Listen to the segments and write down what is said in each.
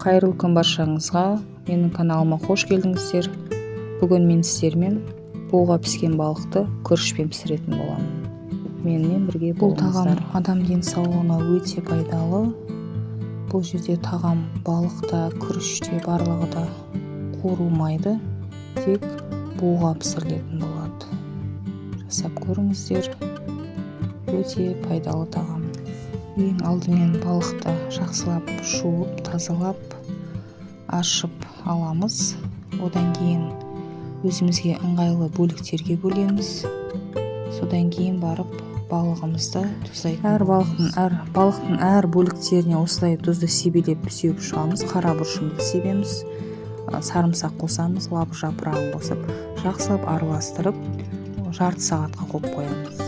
Қайырлы күн баршаңызға! Менің каналыма қош келдіңіздер. Бүгін мен сіздермен буға піскен балықты күрішпен пісіретін боламын. Менімен бірге Бұл тағам болыңыздар. Адам денсаулығына өте пайдалы. Бұл жерде тағам балық та, күріш те, барлығы да қуырылмайды, тек буға пісірілетін болады. Жасап көріңіздер, өте пайдалы тағам. Ең алдымен балықты жақсылап жуып, тазалап, аршып аламыз. Одан кейін өзімізге ыңғайлы бөліктерге бөлеміз. Содан кейін барып балығымызды тұздайтын Әр боламыз. балықтың әр бөліктеріне осылай тұзды себелеп сеуіп шығамыз. Қара бұрышымызды себеміз, сарымсақ қосамыз, лавр жапырағын қосып, жақсылап араластырып, жарты сағатқа қойып қоямыз.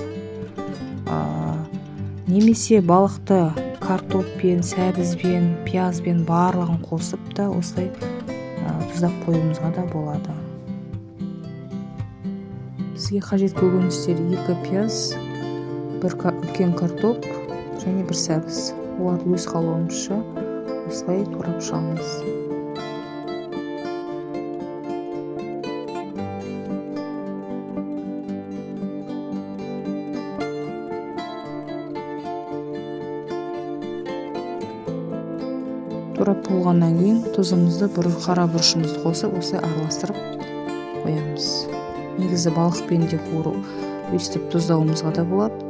Немесе балықты картоппен, сәбізбен, пиязбен барлығын қосып та осылай тұздап қоюымызға да болады. Бізге қажет көкөністер: 2 пияз, бір үлкен картоп және бір сәбіз. Оларды өз қалауымызша осылай турап шығамыз. Турап болғаннан кейін тұзымызды, қара бұрышымызды қосып, осылай араластырып қоямыз. Негізі балықпен де қуыру, өйстіп тұздауымызға да болады,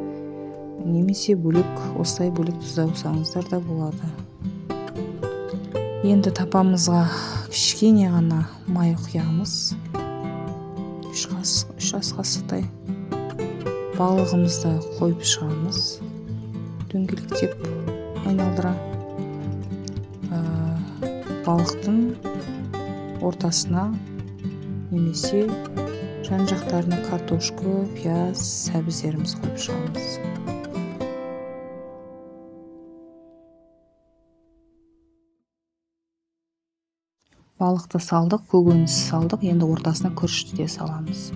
немесе бөлек осылай бөлек тұздасаңыздар да болады. Енді тапамызға кішкене ғана май құямыз, 3 ас қасықтай. Балығымызды қойып шығамыз, дөңгелектеп айналдыра. Балықтың ортасына немесе жан жақтарына картошка, пияз, сәбіздерімізді қойып шығамыз. Балықты салдық, көкөніс салдық, енді ортасына күрішті де саламыз.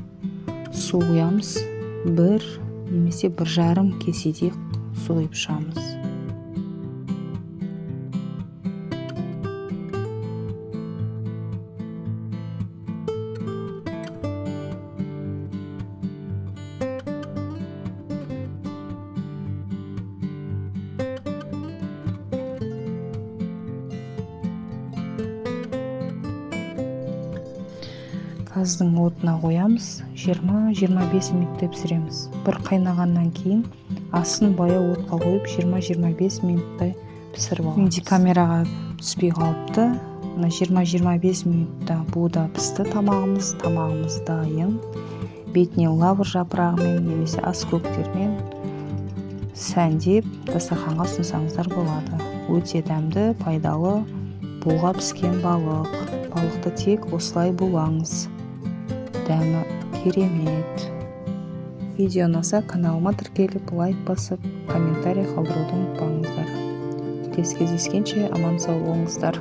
Су құямыз, 1 немесе бір жарым кеседей су құйып шығамыз. Газдың отына қоямыз, 20-25 минуттай пісіреміз. Бір қайнағаннан кейін астын баяу отқа қойып 20-25 минуттай пісіріп аламыз. Менде камераға түспей қалыпты. Мына 20-25 минутта буда пісті тамағымыз. Тамағымыз дайын. Бетіне лавр жапырағымен немесе ас көктермен сәндеп дастарханға ұсынсаңыздар болады. Өте дәмді, пайдалы буға піскен балық. Балықты тек осылай булаңыз. Дәмі керемет. Видео ұнаса каналыма тіркеліп, лайк басып, комментарий қалдыруды ұмытпаңыздар. Келесі кездескенше аман сау болыңыздар.